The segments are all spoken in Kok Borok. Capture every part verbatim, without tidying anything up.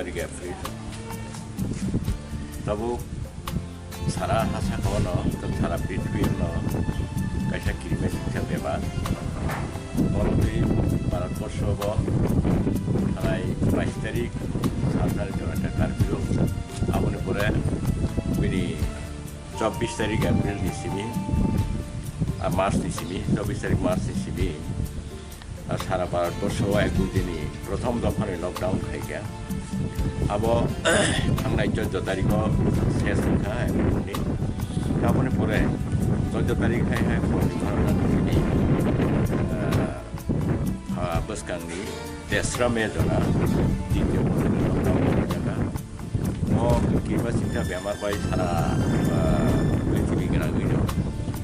Tarik April. Tabuk sara ha sakao no, sara prithibio no kaisa kirima singsa bemar. Oro twi Bharat borsho bo thanai bais tarik sal sal jonata curfew. Aboni pore bini chobbish tarik April ni simi, ah, March ni simi, chobbish tarik March ni simi, ah, sara Bharat borsho o ekdin tini prothom dopha ni lockdown khaikha. Abo thangnai choudo tarik o ses wngkha April ni. Aboni pore choudo tarik hai hai pore ni bharok ni, ah, ah, bwskang ni tesra May jora ditio lockdown khaikha. O kirima singsa bemar bai sara, ah, prithibi gwnangwi no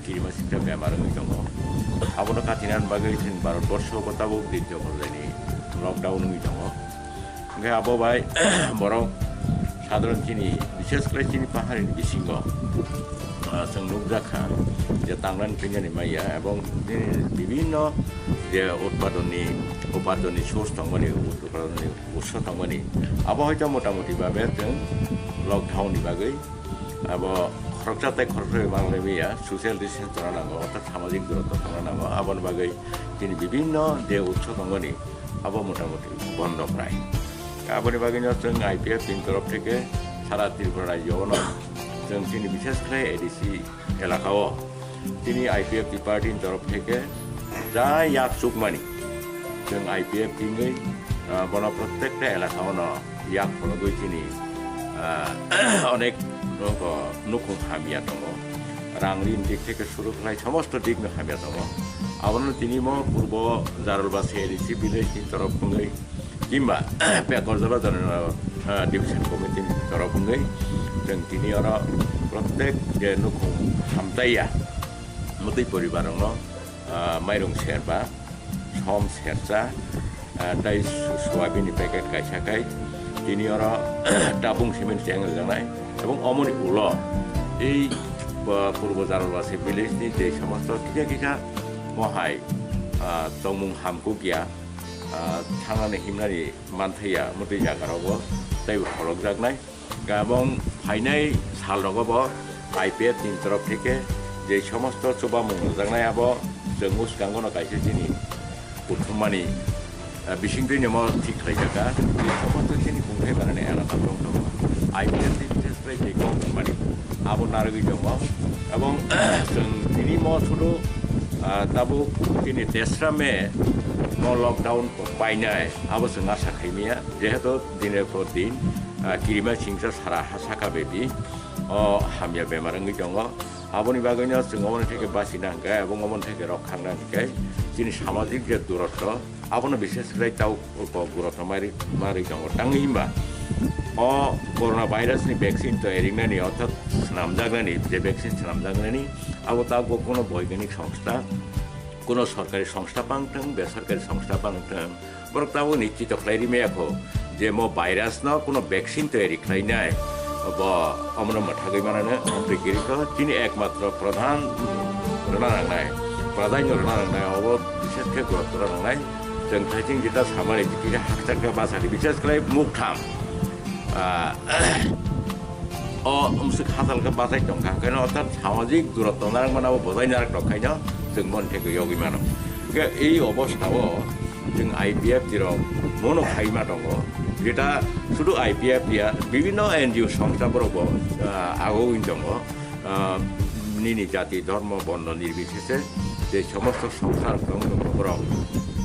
kirima singsa bemar wngwi tongo. Abono katinani bagwi chini Bharat borsho bo tabuk ditio porjai ni lockdown wngwi tongo. Hwnkhe abo bai borok sadharon chini, bishes khlai chini pahari ni bisingo, ah, chwng nukjakha je tangnani phinani maya ebong bini bibhinno je utpadonni, upadonni source tongmani, utpadonni utso tongmani. Abo hoito motamoti babe chwng lockdown ni bagwi abo khoroksa tei khoroksa bai manglai maya, social distance tongna nango, orthat samajik durotto tongna nango. Aboni bagwi chini bibhinno je utso tongmani abo motamoti bondo khlai. Aboni bagwino chwng I P F ni torof theke sara Tripura rajyo no chwng chini bishes khlai A D C elakao tini I P F ni party ni torof theke ja yak chukmani chwng I P F ni wngwi, ah, bono protekta elakao no yak phologwi chini, ah, onek nukhung hamya tongo. Rang rin dik theke suru khlai somosto dik no hamya tongo. Abono tini mo purbo Jarulbasi A D C village ni torof wngwi Kimba Pekorjala General, ah, Division Committee ni torof wngwi chwng tini oro protek je nukhung hamtaiya mutwi poribar rokno, ah, mairung serba, som sersa, ah, tei su-, soyabin ni packet kaisa kai tini oro tabung cement cheng rijaknai ebong omoni ulo ei, ah, Purbo Jarulbasi village ni je somosto kisa kisa mohai, ah, tongmung hamkuk ya, ah, thangnani himnani manthaiya motwi jagarogo teibo pholokjaknai. Gabong phainai salrogo bo I P F ni torof theke je somosto chubamung rwjaknai abo chwng mwskango no kaisa chini kuthumani, ah, bisingtwi nimo thik khlaijakha. Je somosto chini kungthai barani elaka tong tongo. I P F ni bises khlai je kok wngmani abo narwgwi tongo. Ebong chwng tini mo sudu, ah, tabuk chini tesra May mo lockdown painai abo chwng asa khaimaya, jehetu diner por din, ah, kirima singsa sara ha saka bebi o hamya bemar wngwi tongo. Aboni bagwino chwng omoni theke bachina hwnkhe, ebong omoni theke rok khangna hwnkhe chini samajik je durotto abono bises khlai tau gurotto mari, mari tongo. Tangwi himba o corona virus ni vaccine to eringnani, orthat swnamjaknani, je vaccine swnamjaknani abo tabuk kuno boiganik songstha, kuno sorkari songstha bang thwng, besarkari songstha bang thwng, borok tabuk nichito khlai rimaya kho je mo virus no kuno vaccine toyari khlainai, bo omono mwthagwi manano amtwi kirikho. Chini ekmatro pradhan rwna nangnai, pradhanyo rwna nangnai, obo bises khe gurutto rwna nangnai. Chwng thaiching jeta samani kisa hakchar khe bachadi, bises khlai muktham. Ah, o umswk hatal khe bachai tongkha, hwnkhe no orthat samajik durotto narwkmano abo bojai narwk tongkhaino chwng moni theke yogwi mano. Hwnkhe ei obostha o chwng I P F ni rok bono khaima tongo, jeta sudu I P F ya, bibhinno N G O songstha borok bo, ah, agogwi tongo. Ah, nini jati, dhormo, borno nirbisese je somosto songstha rok tong tongo borok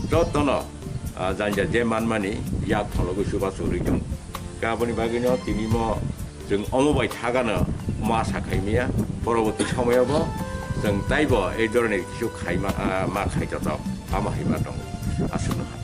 jottono, ah, janja je manmani yak phologwi chubachu rwi tongo. Aboni bagwino tini mo chwng omo bai thagano ma sa khaimaya, poroborti somoyo bo chwng taibo ei dhoroner kisu khaima, ah, ma khai joto, amo hai ma tongo. Aswkno hambai.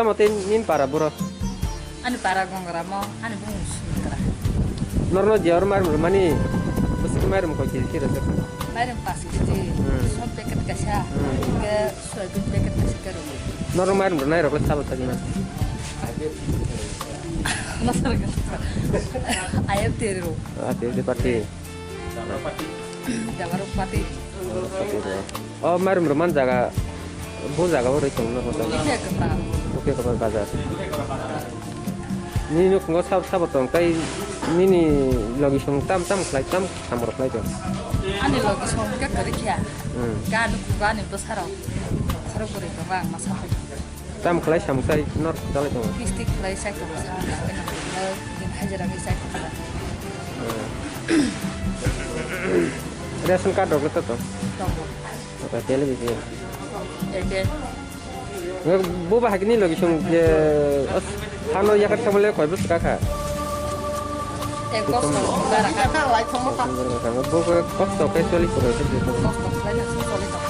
Tamo tei nini para borok? Ani para Gongramo, ani bumung Sumitra. Norno je oro mairum rwmani, bwswk mairum koi kg khe rwjak? Mairum paanch kg, Hmm. Som packet kaisa, Hmm. hingke soyabin packet kaisa khe rwgo. Norno mairum rwnai rok le sabo sajima? Masar kaisa. I am Teru. Ah, Teru party. Jabarok pati. O mairum rwman jaga, bo jaga o rwi tong no hotel. Bukhe kwtal. Bukhe kwtal bazar. Nini nukhungo sab sabo tong tai nini logi song tam tam khlai tam samrok khlai tong. Ani logi song khe kwrwi kha. Hmm. Ga nukhugo ani bwsarok. Khorok bwrwi tongo ang ma sapai. Tam khlai samung sai nor chalai tongo. Kisti khlai sai tongo sa, din hajira khe sai tongo. Hmm. Ration card rok to to. Tongo. Apa tele bisi. Eke. Bo ba hakni logi song je hano yakat samole koi bus ka kha. Ek bosor bara kha. Bo kok tok kai choli ko. Bosor khlai na choli tok.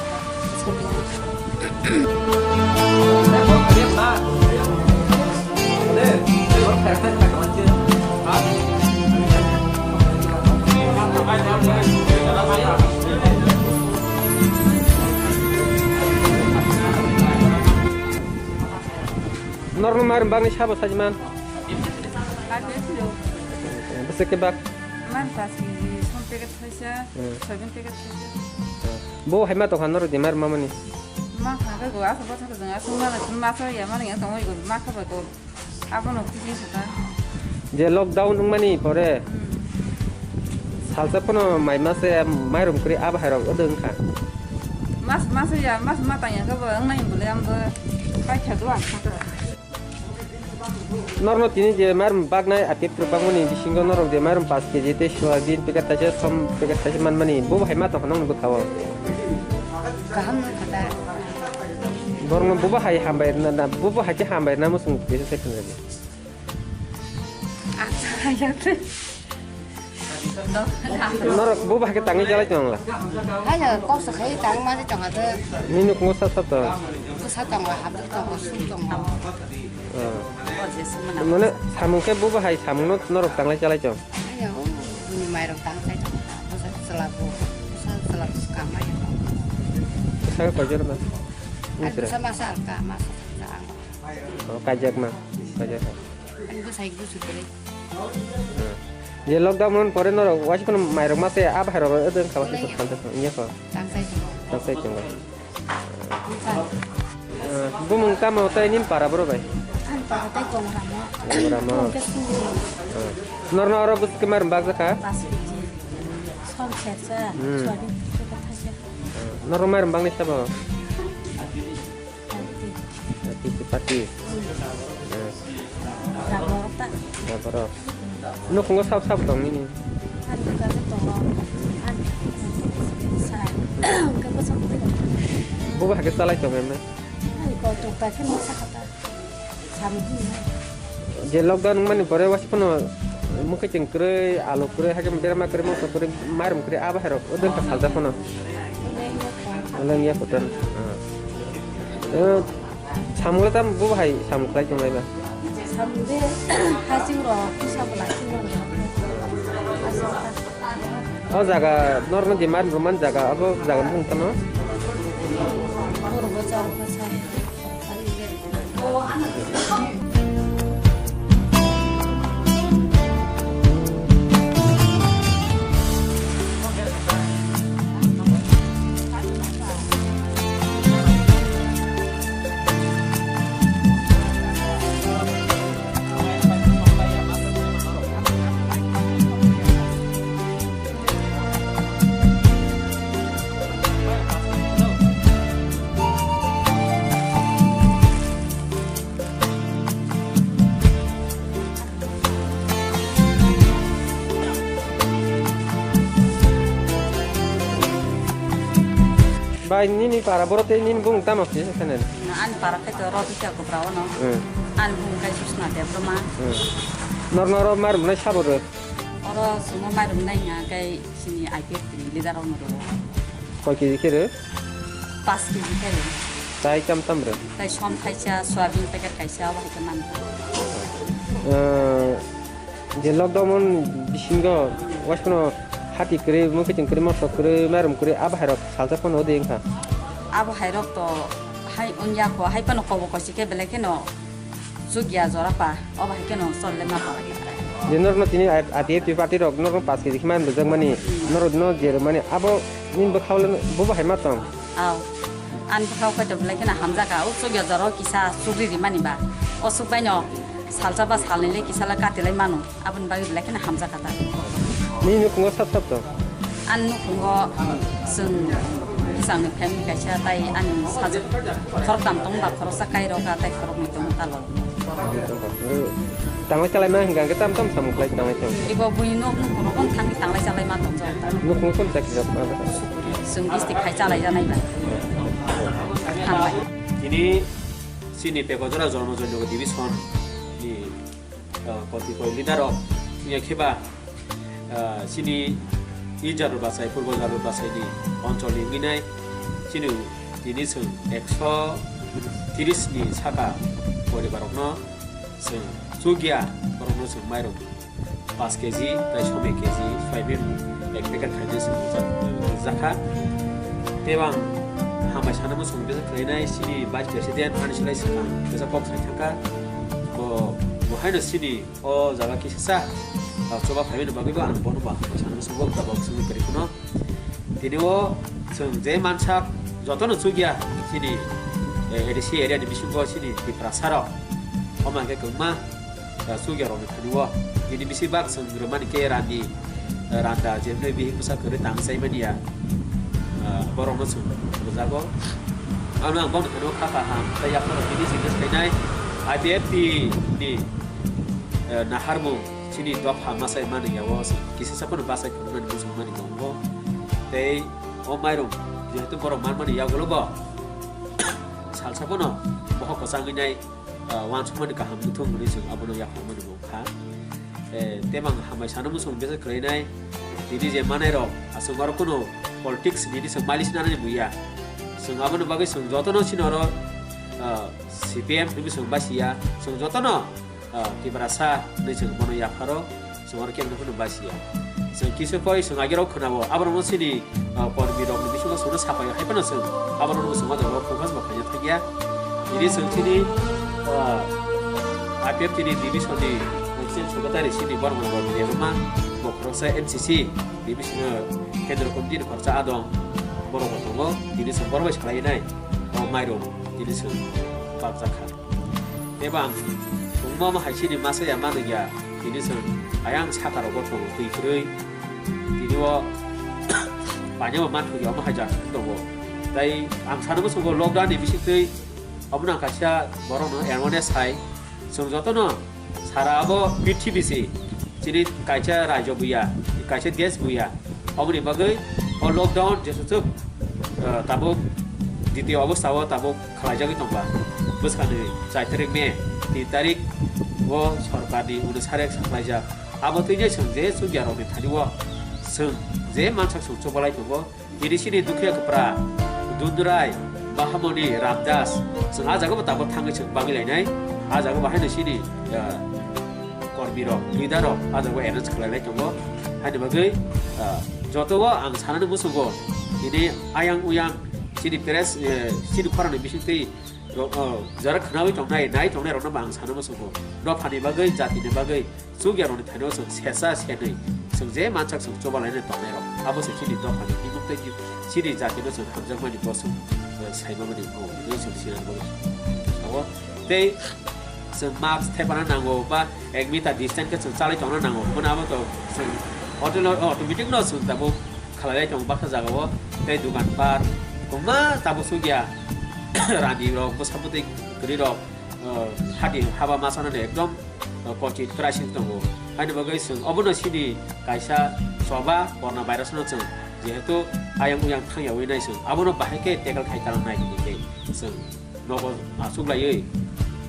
Norno mar bangni sabo sajman. Bese ke bak. Man pas kg, som packet khaisa, Hmm. soyabin packet khaisa. Bo hai ma tokha norok di mar mamani. Ma kha khe go, aso bosor jeng, aso ma, ma so ya, ma ya tongoi go, ma kha ba go. Abono kisi sata. Je lockdown wngmani pore, Hmm. salsa phano mai mase mairum kwrwi abo hairok wdwng kha. Mas, mas ya, mas ma tang ya khe bo wngnai bole ang bo pai kha do ang kha. Norno tini je mairum baknai apit rwbangmani bisingo norok je mairum paanch kg tei soyabin packet taisa som packet taisa manmani bo hai ma tongkha nokni bwkha-o. Kaham nokha da. Borokno bo bo hai hambai rwna na, bo bo hai khe hambai rwna muchung kisa sai khna di. Acha, ya khe. Norok bo bahai khe tangwi chalai tong la? Hai ya, kok sa khai tang ma tong ha de. Nini nukhungo sat sat tong? Sa tong la, hap tong, su tong la. Ah. Mane samung khe bo bahai samung no norok tanglai chalai tong? Hai ya, o, bini mairok tang chai tong. Bo sa chwla bo, bo sa chwla bo kamai. Sa koi jor na? Ani bwsa masa alka, masa sa ang. Oh, kaijakma, kaijakma. Ani bwsai gusu kwrwi. Hmm. Je lockdown man pore norok waisa kheno mairok mase a bahai rok wng kha waisa Wngya. Tang sai tongo. Tang sai tongo. Bwsa. Eh, bumung tamo tei nini para boro bai? Ani para tei Gongramo. Gongramo. Bumung khe sungri. Eh, norno oro bwswk khe mairum bakjakha? Paanch kg. Som sersa, Hmm. soyabin khe thaisa. Eh, norno mairum bangni sabo? Pati. Pati, pati. Hmm. Eh. Jaborok ta. Jaborok. Nukhungo sab sab tong nini? Ani dukano tongo. Ani sai. Hwnkhe bwswk twi. Bo bo hakhe chalai tong emne? Ani kok tok ta khe masa kha ta. Samung hwnwi. Je lockdown wngmani pore waisa phano mwkhwtwng kwrwi, alu kwrwi, hakhe berma kwrwi, mokso kwrwi, mairum kwrwi, a bahai rok o donkha saljak phano. Wngya kotor. Eh, samung le tam bo bahai samung khlai tonglai ba? Samung de hasing rok, kisa bo lasing rok. O jaga norno je mairum rwmani jaga, abo jaga bumung tamo? Purbo Chorkhosa. Bai, nini para boro tei nini bung tamo kisa sanani? Na, ani para khe to ro tisa kopra ono. Hmm. Ani bung khe Susna Debbarma. Hmm. Nor noro mar mwnai sabo rw? Oro sumo mairum nai nga khe sini I P F ni leader ono rw. Koi kg khe rw? Paanch kg khe rw. Tai tam tam rw. Tai som thaisa, soyabin packet kaisa, obo hai khe man. Eh, je lockdown bisingo waisano hati kwrwi, mukhuiting kwrwi, moso kwrwi, mairum kwrwi, abo hai rok salsa phano odi wngkha. Abo hai rok to hai wngya kho, hai phano kobo kosi khe belai kheno chukya jora pa, obo hai kheno chole ma pa. Je norokno tini I P F T party rok norokno pass keji khe man bujak mani, norokno je mani abo nini bwkhao le bobo hai ma tong. Aw. Ani bwkhao kaitor belai kheno hamjakha. O chukya jora o kisa chukri rimani ba. O chukbaino salsa ba salnwi le kisa le kati lai mano. Aboni bagwi belai kheno hamjakha ta. Nini nukhungo sab sab tong? Ani nukhungo chwng bwsangni family kaisa tai ani sajwk khoroktham tong ba khoroksa kairok a tai khoroknwi tong talo. Tanglai chalai ma hingka hingke tam tam samung khlai tanglai tong. Ibo buini nok nukhung rok thangwi tanglai chalai ma tong jao. Nukhung kon chakri rok ma ba. Chwng gisti khai chalai janai ba. Hambai. Tini chini Pekojora Jormo Joynagar division ni, ah, kotipoi leader rok wngya khe ba, ah, chini i Jarul Bachai, Purbo Jarul Bachai ni onchol ni wngwi nai chini tini chwng ekso tris ni saka poribar rokno chwng chukya, borokno chwng mairum paanch K G tai somoi K G soyabin ek packet khainai chwng rijak, rijakha. Tei ang hambai sanamo chwng bisa khlainai chini Vice President ani slai swkang kisa kok sai thangkha. Bo, bo haino chini o jaga kisa sa, ah, choba phaimani bagwi bo ang bono bo hambai sanamo chwngbo tabok chwngwi kwrwi phano. Tini o chwng je mansak jotono chukya chini, eh, A D C area ni bisingo chini Tiprasa rok. Omo hwnkhe kwbangma, eh, chukya rokni thani o. Tini bisi bak chwng rwmani khe rani, eh, randa jemni bihik bwsa kwrwi tang chaimani ya. Eh, borokno chwng rwjago. Ano ang bono thani o kha kaham tei yaphano tini chini khainai I P F T ni, eh, naharmung. Chini dopha masa mani ya o kisa sa phano bachai phano mani muchung mani tongo. Tei o mairum jehetu borok man mani yagulo bo salsa phano bohok kwchangwi nai, ah, uansukmani kaham wngthung hwnwi chwng abono yaphang mani bo wngkha. Eh, tei mang hambai sana muchung bisa khlainai tini je manai rok aswk oro kuno politics nini chwng mali sinani muya. Chwng aboni bagwi chwng jotono chini oro, ah, C P M hwnwi chwng basiya. Chwng jotono ah, Tiprasa hwnwi chwng bono yapharo, chwng oro kebo phano basiya. Chwng kisu koi chwng agirok khwnao, aborokno chini, ah, kormirokni bisingo chwngno sapaio, hai phano chwng aborokno chwng o jaga o focus bo khaina thangya. Tini chwng chini, ah, I P F T ni division ni president secretary chini borok rok ni rwma, bo khoroksa M C C ni bisingo kendro committee ni khoroksa adong, borok bo tongo, tini chwng borok bai salainai, o mairum tini chwng bakjakha. Tei bo ang chwngno omo hai chini masa ya manwi ya, tini chwng ayang saka rogo tongo twi kwrwi, tini o paina bo manthok ya omo hai jak tongo. Tei ang sana muchungo lockdown ni bisingtwi omo nang kaisa borokno awareness hai chwng jotono sara abo prithibi se chini kaisa rajyo buya, kaisa desh buya. Oboni bagwi o lockdown jeswk, eh, tabuk ditiyo obostha o tabuk khlaijagwi tongkha. Bwskangni char tarik May, tin tarik o sorkarni unusarek saklaijak. Abo twi je chwng je chukya rokni thani o chwng je mansak chwng chubalai tongo. Tini chini dukhiya kwpra Dundurai, Bahamoni, Ramdas, chwng ah jagao bo tabuk thangwi chwng bagwi lainai. Ah jagao bo haino chini, eh, kormi rok, leader rok ah jagao arrange khlailai tongo. Haini bagwi, ah, joto o ang sanani muchungo tini ayang uyang chini press, eh, chini khorangni bisingtwi rok, oh, jara khwnawi tongnai, nai tongnai rokno bo ang sana muchungo. Dophani bagwi, jatini bagwi, chukya rokni thaino chwng sesa senwi chwng je mansak chwng chobalainai tongnai rok. Abo se chini dophani himung tei chini jatino chwng hamjakmani bo chwng, eh, saimamani bo, bo chwng sinani bo. Abo tei chwng mask thepana nango ba ek meter distance khe chwng chalai tongna nango. Bono abo to chwng hotel o automatic no chwng tabuk khlailai tongo baksa jagao tei dukan par kwbangma tabuk sugya rani rok bwsa bwtwi kwrwi rok, uh, hati haba masa no ekdom, uh, kochit crisis tongo. Haini bagwi chwng obono chini kaisa choba corona virus no chwng jehetu ayang uyang thangyawi nai chwng abono bahai khe tackle khai tanang nai hwnwi khe chwng nogo achuk laiwi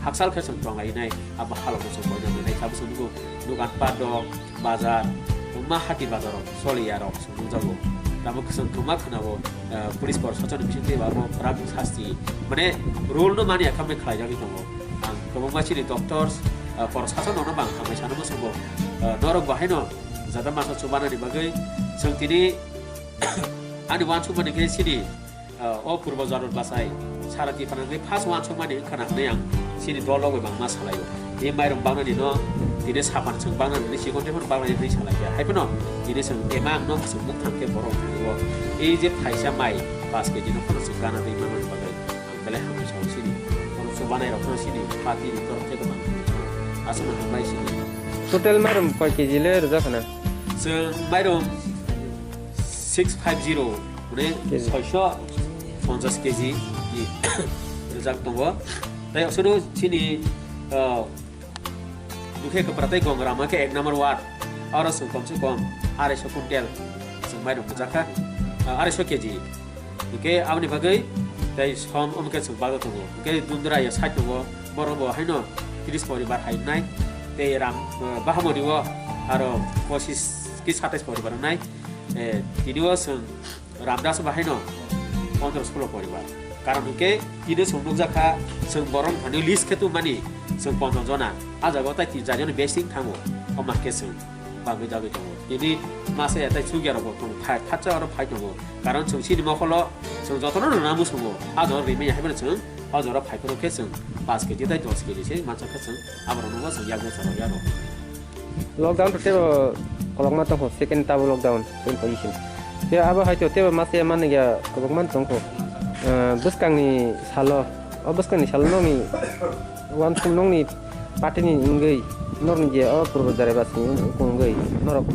hakchal khe chwng tong lai nai, abo halok no chwng boina nai. Tabuk chwng nugo dukan pat rok, bazar, kwbangma hati bazar rok choliya rok chwng nukjago. Tabuk chwng kwma khwnao, ah, police proshasonni bisingtwi abo kwrak sasti, mane, rule no mani ya khamwi khlaijagwi tongo. Ang kwbangma chini doctors, ah, proshasonno bang hambai sana muchungo, ah, norok bo haino jata masa chubanani bagwi chwng tini ani uansukmani khe chini, ah, o purbo jarur bachai sara Tipra ni first uansukmani wngkha na hwnwi ang chini dol rok bai bangma salaio. Tei mairum bangnani no tini sapan chwng bangnani hwnwi chikon tei phano bangnani hwnwi salai ya. Hai phano tini chwng ema ang no chwng mung thang khe borok thangwi o. Ei je phaisa mai paanch K G no phano chwng gana twi manmani bagwi ang belai hambai sao chini. Borok chubanai rok phano chini party ni torok tei kwbang aswk no hambai chini. Total mairum koi K G le rwjak khana? Chwng mairum six five zero, mane K G. Soiso ponchas K G ni rwjak tongo. Tai aswkno chini, ah, Dukhe kwpra tei Gongrama khe ek number ward. Oro chwng kom se kom arai so quintal chwng mairum bujak kha, ah, arai so K G. Hwnkhe aboni bagwi tei som omo khe chwng bagwi tongo. Hwnkhe Dundra ya side tongo, borok bo haino tris poribar hai wngnai. Tei Ram, ah, Bahamoni o aro pochis ki satais poribar wngnai. Eh, tini o chwng Ramdas bo haino pondro solo poribar. Karon hwnkhe tini chwng nukjakha, chwng borok thani list khe tongmani chwng pondro jona. A jaga o tai tin char jona besing thango. Omo khe chwng bagwi dagwi tongo. Tini masa ya tai chukya rok bo tong phai, thatsa oro phai tongo. Karon chwng chini mokolo chwng jotono rwna muchungo. A jora rimani hai phano chwng o jora phai phano khe chwng paanch K G tai dos K G se mansa khe chwng aborok no bo chwng yak bwsa rok ya rok. Lockdown to tebo kolokma tongkho, second tabo lockdown, same position. Tei abo hai to tebo masa ya mani ya kolokma tongkho. Eh, bwskangni salo, o bwskangni salo nokni uansuk nokni party ni wngwi, norokni je o purbo jarai basi wngwi norok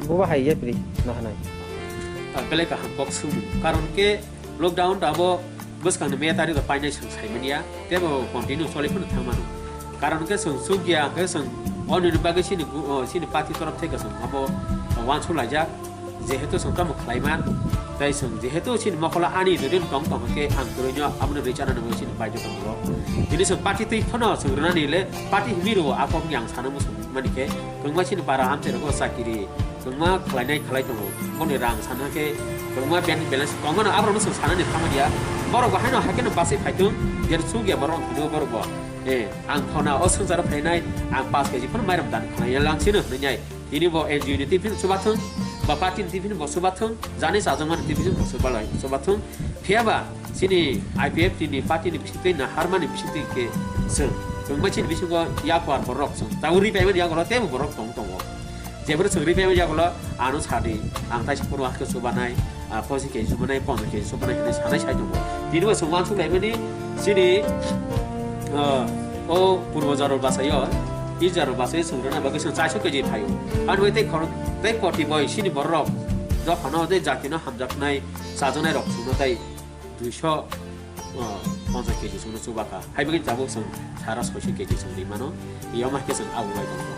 buba hai ya pri no hanai. Ah, belai kaham kok sung. Karon ke lockdown abo bwskangni me tarikh rok painai chwng saimanya, tebo continue choli phano thangmano. Karon khe chwng chukya, hwnkhe chwng onini bagwi chini gu-, o, chini party torof theke chwng abo uansuk laijak, jehetu chwng tamo khlaiman, tei chwng jehetu chini mokolo ani jodi tong tong khe ang kwrwino aboni rwi chana nangwi chini baidhota mugo. Tini chwng party twi phano chwng rwnani le party himi rwo, a kok ni ang sana muchung mani khe kwbangma chini para amchai rogo chakiri kwbangma khlainai khlai tongo, boni rang sana khe kwbangma bank balance tongmano, aborokno chwng sanani thamani ya. Borok bo haino haikhe no bachai phaitung, jer chukya borok wngkha borok bo. Eh, ang khona o swngcharo phainai, ang paanch K G phano mairum dan khwlaiya lang sino hwnwi nai. Tini bo N G O ni tiffin chubathung, ba party ni tiffin bo chubathung, jani chajakmani tiffin bo chubalai chubathung. Phiya ba chini I P F T ni party ni bisingtwi na harmani bisingtwi khe chwng. Chwng bai chini bisingo yakuar borok chwng. Tabuk ri paimani yakulo teibo borok tong tongo. Jeboro chwng ri paimani yakulo ano sadi, ang taisa phuru hakhe chubanai, ah, pochi K G chubanai, ponchas K G chubanai hinwi sanai sai tongo. Tini bo chwng uansuk laimani chini, ah, o purbo jarol basaio, i jarol basaio chwng rwna bagwi chwng chaisa K G phaio. Ani bai tei khorok tei koti boi chini borok dophano tei jatino hamjaknai chajaknai rok chwngno tei duiso, ah, ponchas K G chwngno chubakha. Hai bagwi tabuk chwng sara soiso K G chwng ri mano. Yoma khe chwng abo bai tongo.